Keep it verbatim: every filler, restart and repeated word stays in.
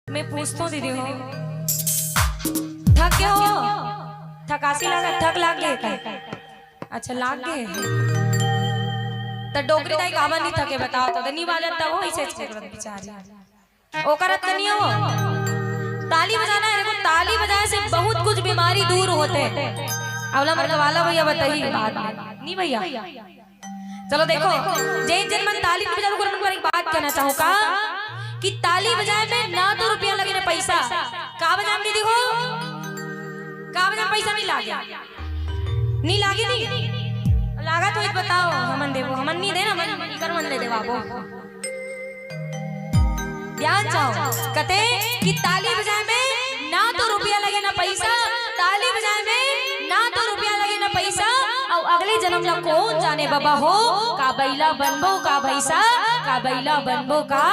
मैं पूछतो दीदी हो, थक गे हो? थकासी लागे, थक लाग गे का? अच्छा, लाग गे। त डोकरी दाई काबर नहीं थके, बताओ तो। नहीं बाजत त वो ऐसे ऐसे करत बेचारी। ओकर त नहीं हो। ताली बजाना है, देखो, ताली बजाए से बहुत कुछ बीमारी दूर होते। अवला मरकवाला भैया बताई बात में। नहीं भैया, चलो देखो, जे जन मन ताली नहीं बजाबो, ओकर मन पर एक बात कहना चाहूँ का, कि ताली बजाए में ना तो रुपया लगे ना पैसा। का बजाए में दीदी हो? का बजाए में पैसा नहीं लागे? नहीं लागे नहीं? लागा तो एक बताओ, हमन देबो, हमन नहीं देना, हमन इकर मन ले देवाबो। ध्यान चाहो, कते कि ताली बजाए में ना तो रुपया लगे ना पैसा, ताली बजाए में ना तो रुपया लगे ना पैसा, अउ अगले जन्म ला कौन जाने बाबा हो, का बइला बनबो का भैंसा, का बइला बनबो का